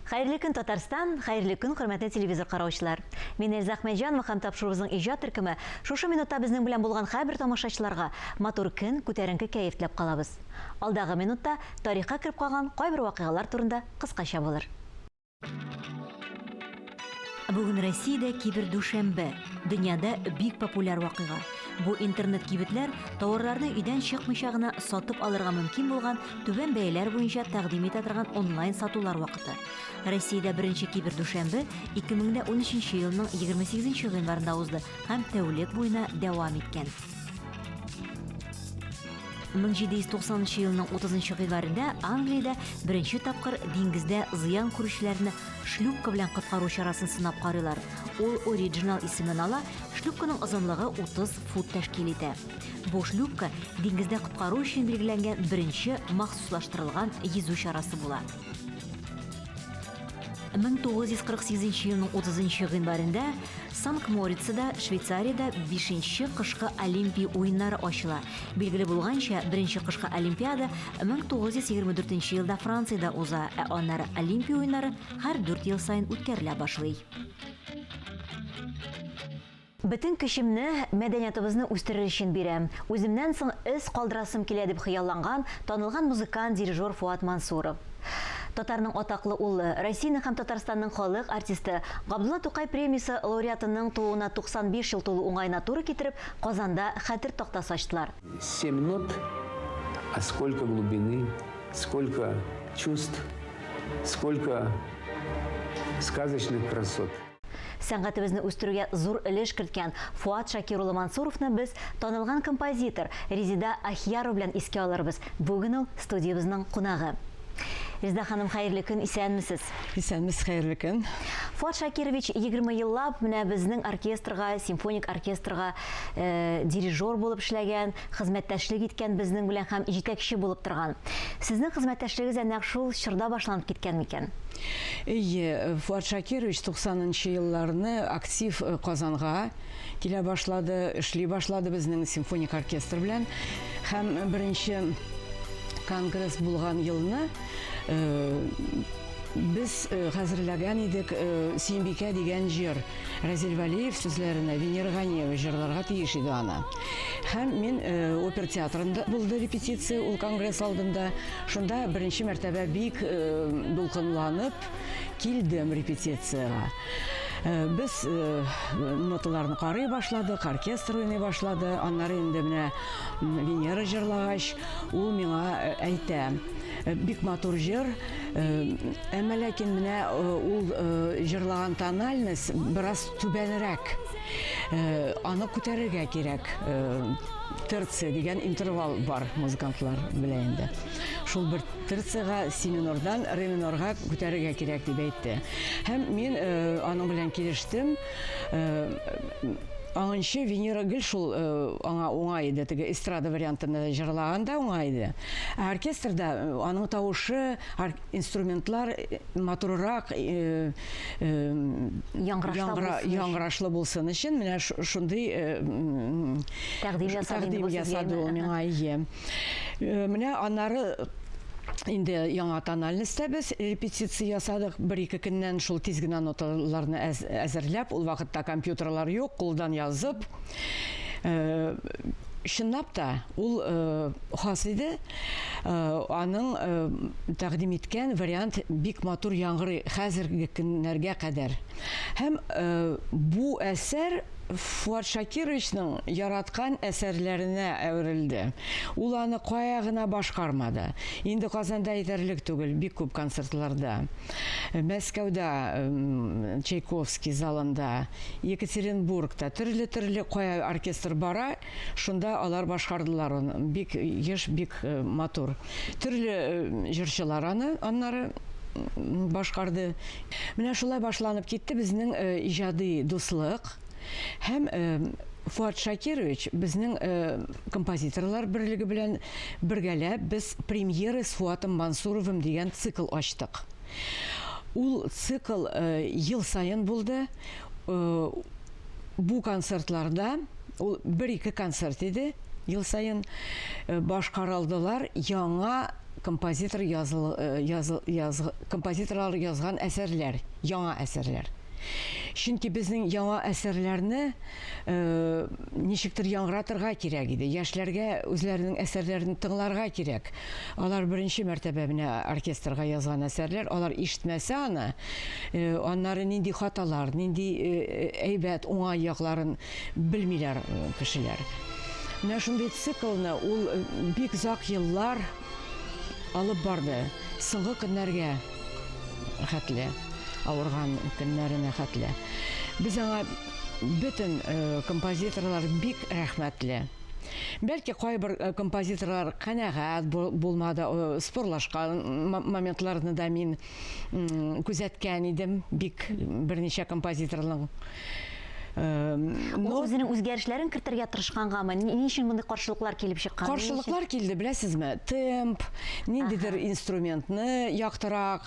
Хәерле көн, Татарстан! Хәерле көн, хөрмәтле телевизор караучылар! Мин Эльза Әхмәтҗанова һәм тапшыруыбызның иҗат төркеме шушы минутта безнең белән булган һәрбер тамашачыларга матур көн, күтәренке кәеф теләп калабыз. Алдагы минутта тарихка кереп калган кайбер вакыйгалар турында кыскача булыр. Бүген Россиядә кибердүшәмбе, дөньяда бик популяр вакыйга. Бу интернет-кибетләр тауарларны өйдән чыкмыйча гына сатып алырга мөмкин булган түбән бәяләр буенча тәкъдим итә торган онлайн сатулар вакыты. Россиядә беренче кибердүшәмбе 2013 елның 28 гыйнварында узды һәм тәүлек буена дәвам иткән. 1790 нчы елның 30 нчы гыйнварында Англиядә беренче тапкыр диңгездә зыян күрүчеләрне шлюпка белән коткару чарасын сынап карыйлар. Ул Ориджинал исемен ала, шлюпканың озынлыгы 30 фут тәшкил итә. Бу шлюпка диңгездә коткару өчен билгеләнгән беренче махсуслаштырылган йөзү чарасы була. 1948 нче елның 30 нчы гыйнварында Санкт-Морицда, Швейцариядә бишенче кышкы Олимпия уеннары ачыла. Билгеле булганча, беренче кышкы Олимпиада 1924 нче елда Франциядә уза, ә аннары Олимпия уеннары һәр дүрт ел саен үткәрелә башлый. Бөтен көчемне мәдәниятыбызны үстерер өчен бирәм. Үземнән соң эз калдырасым килә, дип хыялланган танылган музыкант, дирижер Фоат Мансуров. Татарның атаклы улы, Россиянең һәм Татарстанның халык артисты, Габдулла Тукай премиясе лауреатының тууына 95 ел тулу уңаена туры китереп, Казанда хәтер тактасы ачтылар. Семь нот, а сколько глубины, сколько чувств, сколько сказочных красот. Сәнгатебезне үстерүгә зур өлеш керткән Фоат Шакир улы Мансуровны без танылган композитор Резеда Ахиярова белән искә алырбыз. Бүген ул студиябезнең кунагы. Резеда ханым, хәерле көн, исәнмесез. Исәнмесез, хәерле көн. Фоат Шакирович 20 еллап менә безнең оркестрга, симфоник оркестрга э, дирижер булып эшләгән, хезмәттәшлек иткән безнең белән һәм җитәкче булып торган. Сезнең хезмәттәшлегегез әнә шул чорда башланып киткән микән? Әйе, Фуат Шакирович 90 нчы елларны актив э, Казанга килә башлады, эшли башлады безнең симфоник оркестр белән. Һәм беренче конгресс булган елны э, без э, хәзерләгән идек Сөембикә дигән җыр. Разил Вәлиев сүзләренә Венера Ганиева җырларга тиеш иде аны. Һәм мин опера театрында булды репетиция ул конгресс алдында. Шунда беренче мәртәбә бик дулкынланып килдем репетициягә. Без ноталарны карый башладык, оркестр уйный башлады. Аннары инде менә Венера җырлагач, ул миңа әйтә, бик матур җыр, әмма ләкин менә ул җырлаган тональность бераз түбәнрәк. Аны күтәрергә кирәк. Терция дигән интервал бар, музыкантлар белә инде. Шул бер терцияга си минордан ре минорга күтәрергә кирәк дип әйтте. Һәм мин аның белән килештем. Аңынчы Венера гел шул аңа уңай иде, теге эстрада вариантында җырлаганда уңай иде. Ә оркестрда аның тавышы, инструментлар матуррак яңгырашлы булсын өчен менә шундый тәкъдим ясады ул миңа, әйе. Менә аннары инде яңа тональностьта без репетиция ясадык. Бер-ике көннән шул тиз генә ноталарны әзерләп, ул вакытта компьютерлар юк, кулдан язып. Чынлап та, ул хас иде. Аның тәкъдим иткән вариант бик матур яңгырый хәзерге көннәргә кадәр. Һәм бу әсәр Фуат Шакировичның яраткан әсәрләренә әверелде. Ул аны кая гына башкармады. Инде Казанда әйтерлек түгел, бик күп концертларда. Мәскәүдә, Чайковский залында, Екатеринбургта, төрле-төрле кая оркестр бара, Шунда алар башкардылар аны. Бик еш, бик э, матур. Төрле э, җырчылар аны аннары башкарды. Менә шулай башланып китте безнең э, иҗади дуслык. Һәм Фуат Шакирович безнең композиторлар берлеге белән бергәләп без премьеры с Фуатом Мансуровым дигән цикл ачтык. Ул цикл ел саен булды. Бу концертларда, ул бер-ике концерт иде, ел саен э, башкарылдылар яңа композитор языл, яз, яз, композиторлар язган әсәрләр, яңа әсәрләр. Чөнки безнең яңа әсәрләрне ничектер яңгыратырга кирәк иде. Яшьләргә үзләренең әсәрләрен тыңларга кирәк. Алар беренче мәртәбә менә оркестрга язган әсәрләр, алар ишетмәсә аны, аннары нинди хаталар, нинди әйбәт, уңай якларын белмиләр кешеләр. Менә шундый циклны ул бик озак еллар алып барды. Соңгы көннәргә хәтле, авырган көннәренә хәтле. Без аңа бөтен композиторлар бик рәхмәтле. Бәлки кайбер композиторлар канәгать булмады, спорлашкан моментларны да мин күзәткән идем, бик берничә композиторның. Но ул үзенең үзгәрешләрен кертергә тырышкангамы? Ни өчен мондый каршылыклар килеп чыккан? Каршылыклар килде, беләсезме? Темп, ниндидер инструментны яктырак,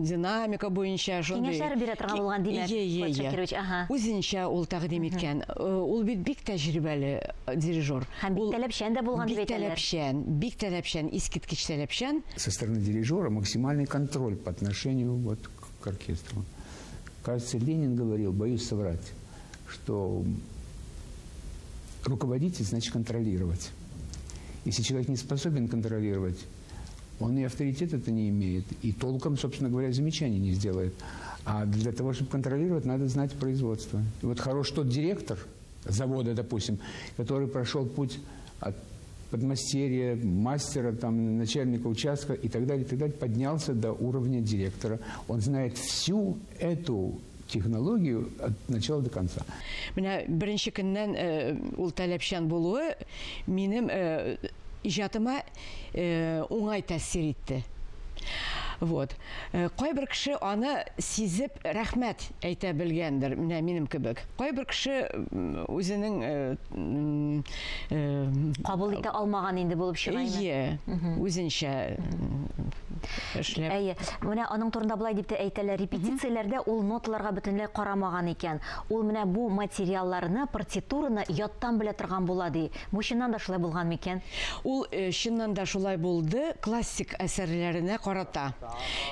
динамика буенча шундый. Киңәшләр бирә торган булган, димәк, Фуат Шакирович, ага. Үзенчә ул тәкъдим иткән. Ул бит бик тәҗрибәле дирижер. Һәм бик таләпчән дә булган дип әйтәләр. Бик таләпчән, бик таләпчән, искиткеч таләпчән. Со стороны дирижера максимальный контроль по отношению вот к оркестру. Кажется, Ленин говорил, боюсь соврать, что руководитель значит контролировать. Если человек не способен контролировать, он и авторитета это не имеет, и толком, собственно говоря, замечаний не сделает. А для того, чтобы контролировать, надо знать производство. И вот хорош тот директор завода, допустим, который прошел путь от подмастерья, мастера, там, начальника участка и так далее, и так далее, поднялся до уровня директора. Он знает всю эту технологию от начала до конца. Менә беренче көннән ул таләпчән булуы минем иҗатыма уңай тәэсир итте. Вот. Кайбер кеше аны сизеп рәхмәт әйтә белгәндер, менә минем кебек. Кайбер кеше үзенең кабул итә алмаган инде булып чыга. Әйе, үзенчә эшләп. Әйе. Менә аның турында болай дип тә әйтәләр, репетицияләрдә ул ноталарга бөтенләй карамаган икән. Ул менә бу материалларны, партитураны яттан белә торган була ди. Бу чыннан да шулай булган микән? Ул чыннан да шулай булды классик әсәрләренә карата.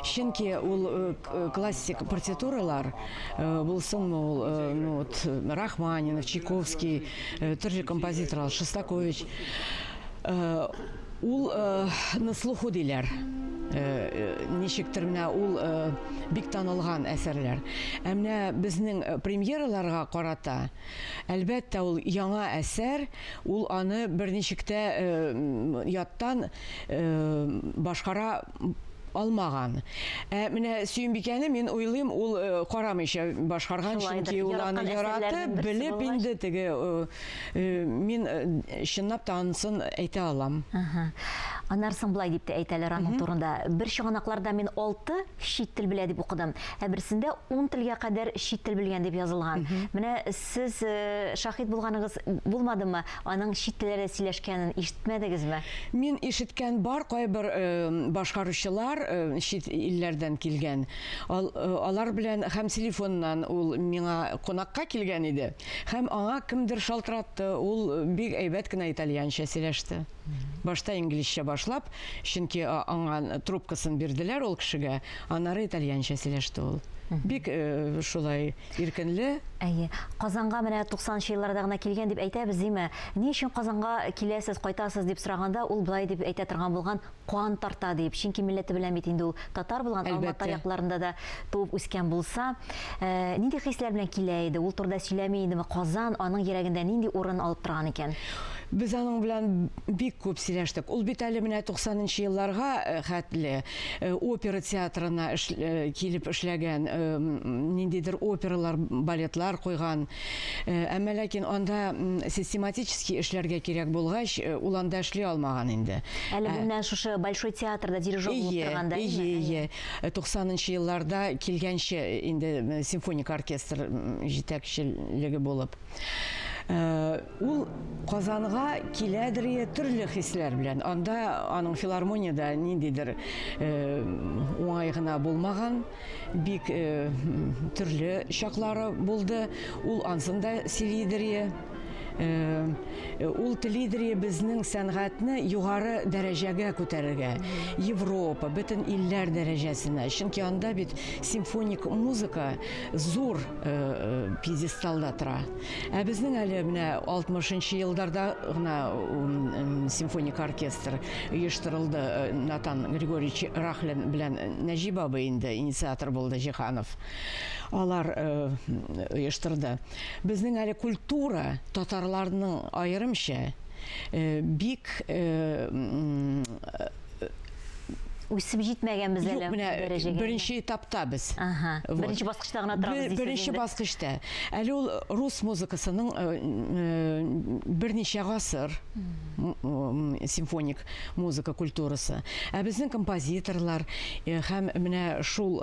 Чөнки ул классик партитуралар булсынмы ул, ну вот Рахманинов, Чайковский, төрле композиторлар, Шостакович, ул на слуху диләр. Ничектер менә ул бик танылган әсәрләр. Ә менә безнең премьераларга карата, әлбәттә, ул яңа әсәр, ул аны берничек тә яттан башкара алмаган. Ә менә Сөембикәне мин уйлыйм, ул карамыйча башкарган, чөнки ул аны яратып, белеп инде теге мин чынлап та анысын әйтә алам. Аннары соң болай дип тә әйтәләр аның турында. Бер чыганакларда мин 6 чит тел белә дип укыдым. Ә берсендә 10 телгә кадәр чит тел белгән дип язылган. Менә сез шаһит булганыгыз булмадымы? Аның чит телләрдә сөйләшкәнен ишетмәдегезме? Мин ишеткән бар, кайбер башкаручылар чит илләрдән килгән. Алар белән һәм телефоннан ул миңа кунакка килгән иде. Һәм аңа кемдер шалтыратты. Ул бик әйбәт кенә итальянча сөйләште. Башта инглизчә башлап, чөнки аңа трубкасын бирделәр ул кешегә, аннары итальянча сөйләште ул. Бик шулай иркенле. Әйе. Казанга менә 90 елларда гына килгән дип әйтәбез, димме? Ни өчен Казанга киләсез, кайтасыз дип сораганда, ул болай дип әйтә торган булган, кан тарта дип. Чөнки милләте белән бит инде ул татар булган, Алма-Ата якларында да туып үскән булса, нинди хисләр белән килә иде? Ул турыда сөйләми идеме? Казан аның йөрәгендә нинди урын алып торган икән? Без аның белән бик күп сөйләштек. Ул бит әле менә 90 елларга хәтле опера театрына килеп эшләгән, ниндидер опералар, балетлар куйган. Әмма ләкин анда систематически эшләргә кирәк булгач, ул анда эшли алмаган инде. Әле бу менә шушы Большой театрда дирижер булып торганда, әйе, әйе. 90 елларда килгәнче инде симфоник оркестр җитәкчелеге булып. Ул Казанга киләдер төрле хисләр белән. Анда аның филармониядә ниндидер уңай гына булмаган, бик төрле чаклары булды. Ул ансын да сөйлидер. Ул телидер безнең сәнгатьне югары дәрәҗәгә күтәрергә. Европа, бөтен илләр дәрәҗәсенә. Чөнки анда бит симфоник музыка зур пьедесталда тора. Ә безнең әле менә 60 елларда гына симфоник оркестр оештырылды. Натан Григорьевич Рахлин белән Нәҗип абый инде инициатор булды, Җиһанов. Алар оештырды. Безнең әле культура татарларның аерымча бик үсеп җитмәгәнбез әле. Юк, менә беренче этапта без. Ага. Вот. Беренче баскычта гына торабыз. Беренче баскычта. Әле ул рус музыкасының берничә гасыр симфоник музыка культурасы. Ә безнең композиторлар һәм менә шул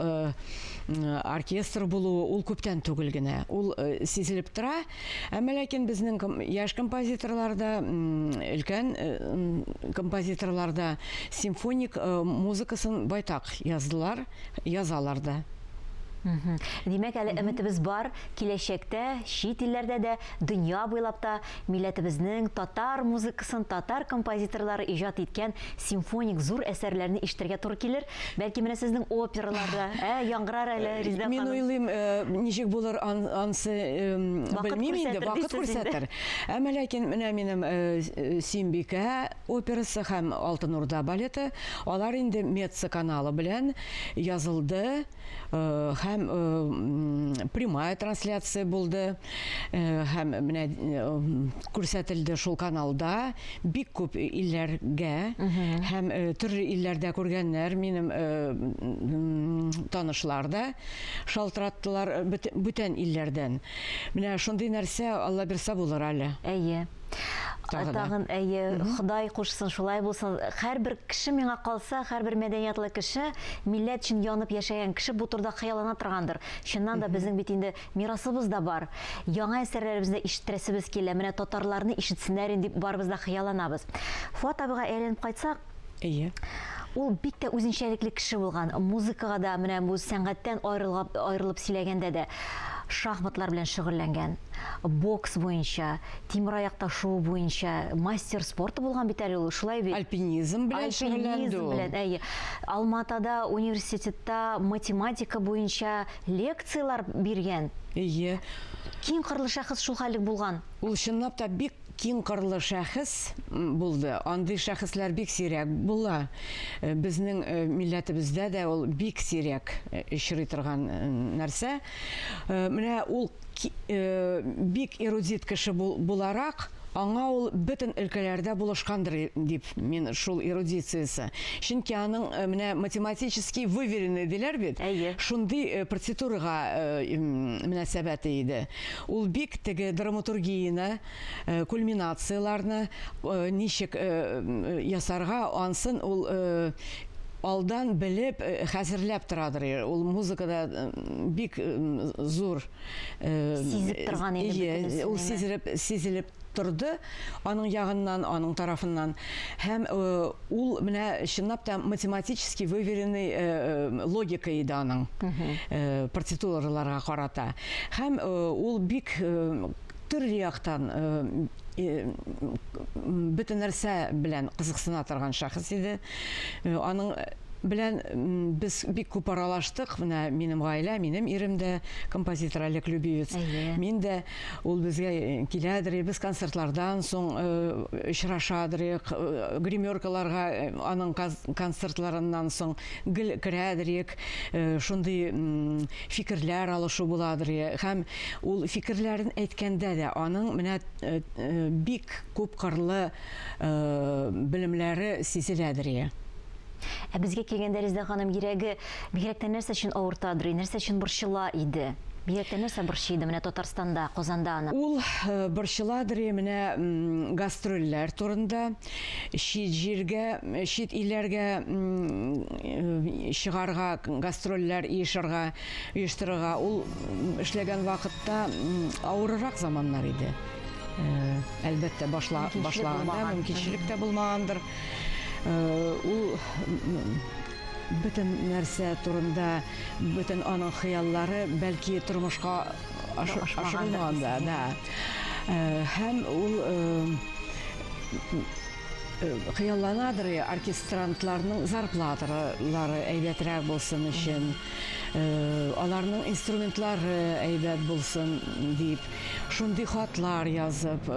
оркестр булуы ул күптән түгел генә. Ул сизелеп тора. Әмма ләкин безнең яшь композиторлар да, өлкән композиторлар да симфоник музыкасын байтак яздылар, язалар да. Димәк, әле өметебез бар, киләчәктә чит илләрдә дә, дөнья буйлап та милләтебезнең татар музыкасын, татар композиторлары иҗат иткән симфоник зур әсәрләрне ишетергә туры килер. Бәлки менә сезнең опералар да, ә, яңгырар әле, Резидә ханым. Мин уйлыйм, ничек булыр ансы белмим инде, вакыт күрсәтер. Әмма ләкин менә минем Сөембикә операсы һәм Алтын Урда балеты, алар инде Меца каналы белән язылды һәм прямая трансляция булды һәм менә күрсәтелде шул каналда. Бик күп илләргә һәм төрле илләрдә күргәннәр минем танышлар да шалтыраттылар бүтән илләрдән. Менә шундый нәрсә, Алла бирсә, булыр әле. Әйе. Тагын, әйе, Ходай кушсын, шулай булсын. Һәрбер кеше, миңа калса, һәрбер мәдәниятлы кеше, милләт өчен янып яшәгән кеше бу турыда хыяллана торгандыр. Чыннан да, безнең бит инде Мирасыбыз да бар. Яңа әсәрләребезне дә ишеттерәсебез килә. Менә татарларны ишетсеннәр инде дип барыбыз да хыялланабыз. Фуат абыйга әйләнеп кайтсак, Әйе. Ул бик тә үзенчәлекле кеше булган. Музыкага да, менә бу сәнгатьтән аерылгап, аерылып сөйләгәндә дә шахматлар белән шөгыльләнгән. Бокс буенча, тимераякта шуу буенча мастер спорта булган бит әле ул, шулай бит? Альпинизм белән шөгыльләнде Альпинизм ул. белән, әйе. Алма-Атада университетта математика буенча лекцияләр биргән. Әйе. Киң кырлы шәхес шул хәллек булган. Ул чынлап та бик киң кырлы шәхес булды. Андый шәхесләр бик сирәк була. Безнең милләтебездә дә ул бик сирәк очрый торган нәрсә. Менә ул бик эрудит кеше буларак, аңа ул бөтен өлкәләрдә булышкандыр дип мин шул эрудициясе. Чөнки аның менә математически выверенный диләр бит. Әйе. Шундый партитурага мөнәсәбәте иде. Ул бик теге драматургияне, кульминацияләрне ничек ясарга, ансын ул алдан белеп, хәзерләп торадыр. Ул музыкада бик зур сизеп торган иде бөтенесен. Ул сизелеп, сизелеп торды аның ягыннан, аның тарафыннан. Һәм ул менә чынлап та математически выверенный логика иде аның партитураларга карата. Һәм ул бик төрле яктан бөтен нәрсә белән кызыксына торган шәхес иде. Аның белән без бик күп аралаштык. Менә минем гаилә, минем ирем дә композитор Олег Любивец. Мин дә, ул безгә киләдер, без концертлардан соң очрашадыр, гримеркаларга аның концертларыннан соң гел керәдер, шундый фикерләр алышу буладыр. Һәм ул фикерләрен әйткәндә дә аның менә бик күп кырлы белемнәре сизеләдер. Ә безгә килгәндә, Резеда ханым, йөрәге бигрәк тә нәрсә өчен авыртадыр, нәрсә өчен борчыла иде? Бигрәк тә нәрсә борчый иде менә Татарстанда, Казанда аны? Ул борчыладыр менә гастрольләр турында, чит җиргә, чит илләргә чыгарга, гастрольләр оешырга, оештырырга. Ул эшләгән вакытта авыррак заманнар иде. Әлбәттә, башлаганда мөмкинчелек тә булмагандыр. Ул бөтен нәрсә турында, бөтен аның хыяллары бәлки тормышка ашырылмаган да, да. Һәм ул хыялланадыр оркестрантларның зарплаталары әйбәтрәк булсын өчен, аларның инструментлары әйбәт булсын дип, шундый хатлар язып,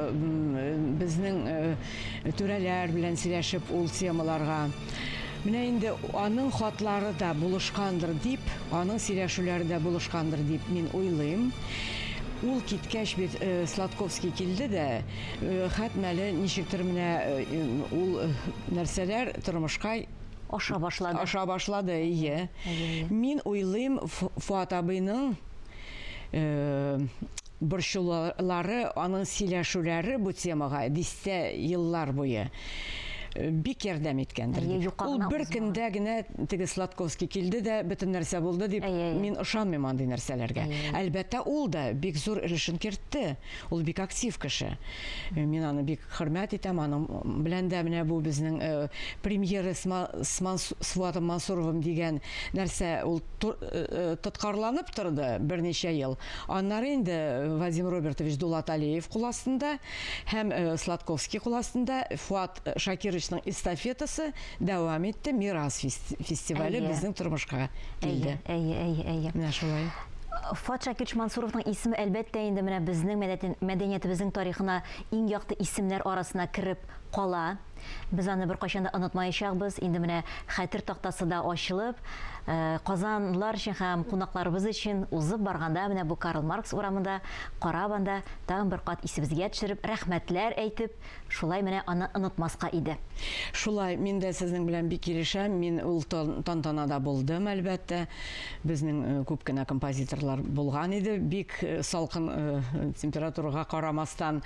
безнең түрәләр белән сөйләшеп ул темаларга. Менә инде аның хатлары да булышкандыр дип, аның сөйләшүләре дә булышкандыр дип мин уйлыйм. Ул киткәч бит Сладковский килде дә, хәтмәле ничектер менә ул нәрсәләр тормышка аша башлады. Аша башлады, ие. Мин уйлыйм, Фуат абыйның борчулары, аның сөйләшүләре бу темага дистә еллар буе бик ярдәм иткәндер дип. Ул бер көндә генә теге Сладковский килде дә бөтен нәрсә булды дип, мин ышанмыйм андый нәрсәләргә. Әлбәттә, ул да бик зур өлешен кертте. Ул бик актив кеше. Мин аны бик хөрмәт итәм. Аның белән дә менә бу безнең премьера с Фуатом Мансуровым дигән нәрсә ул тоткарланып торды берничә ел. Аннары инде Вадим Робертович Дулаталиев кул астында һәм Сладковский кул астында Фуат Шакировичның эстафетасы дәвам итте. Мирас фестивале безнең тормышка килде. Әйе, әйе, әйе. Менә шулай. Фуат Шакирович Мансуровның исеме, әлбәттә инде, менә безнең мәдәниятебезнең тарихына иң якты исемнәр арасына кереп кала. Без аны беркайчан да онытмаячакбыз. Инде менә хәтер тактасы да ачылып, казанлылар өчен һәм кунакларыбыз өчен узып барганда менә бу Карл Маркс урамында карап анда тагын бер кат исебезгә төшереп, рәхмәтләр әйтеп, шулай менә аны онытмаска иде. Шулай, мин дә сезнең белән бик килешәм. Мин ул тантанада булдым, әлбәттә. Безнең күп кенә композиторлар булган иде, бик салкын температурага карамастан.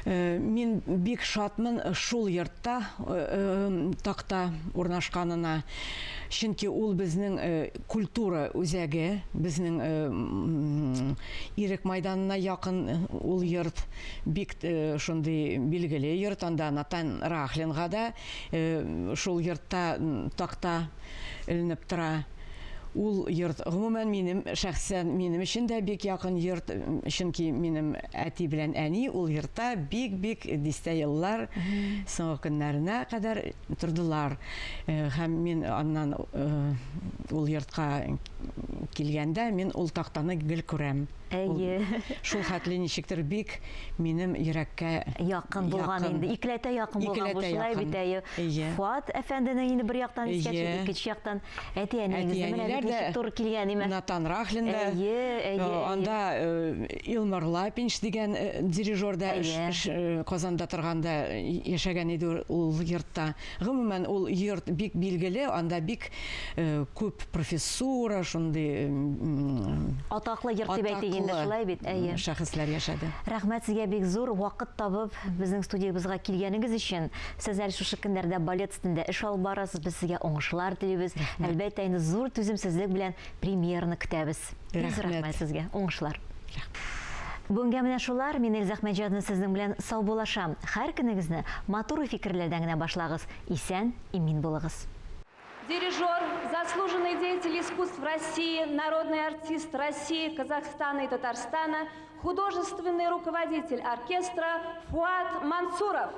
Мин бик шатмын шул йортта такта урнашканына, чөнки ул безнең культура үзәге, безнең Ирек майданына якын ул йорт, бик шундый билгеле йорт, анда Натан Рахлинга да шул йортта такта эленеп тора. Ул йорт, гомумән, минем шәхсән минем өчен дә бик якын йорт, чөнки минем әти белән әни ул йортта бик-бик дистә еллар соңгы көннәренә кадәр тордылар. Һәм мин аннан ул йортка килгәндә, мин ул тактаны гел күрәм. Әйе. Шул хәтле ничектер бик минем йөрәккә якын булган инде. Икеләтә якын булган бу, шулай бит, әйе. Фуат әфәнденең инде бер яктан искә төшеп, икенче яктан әти-әниегезнең менә бит ничек туры килгән, име? Натан Рахлин да. Әйе, әйе. Анда Илмар Лапинч дигән дирижер да Казанда торганда яшәгән иде ул йортта. Гомумән, ул йорт бик билгеле, анда бик күп профессура, шундый атаклы йорт дип әйтик инде, шулай бит? Әйе. Шәхесләр яшәде. Рәхмәт сезгә бик зур вакыт табып безнең студиябезгә килгәнегез өчен. Сез әле шушы көннәрдә балет өстендә эш алып барасыз. Без сезгә уңышлар телибез. Әлбәттә инде зур түземсезлек белән премьераны көтәбез. Рәхмәт сезгә. Уңышлар. Бүгенгә менә шулар. Мин Эльза Әхмәтҗанова сезнең белән саубуллашам. Һәр көнегезне матур уй-фикерләрдән генә башлагыз. Исән, имин булыгыз. Дирижер, заслуженный деятель искусств России, народный артист России, Казахстана и Татарстана, художественный руководитель оркестра Фуат Мансуров.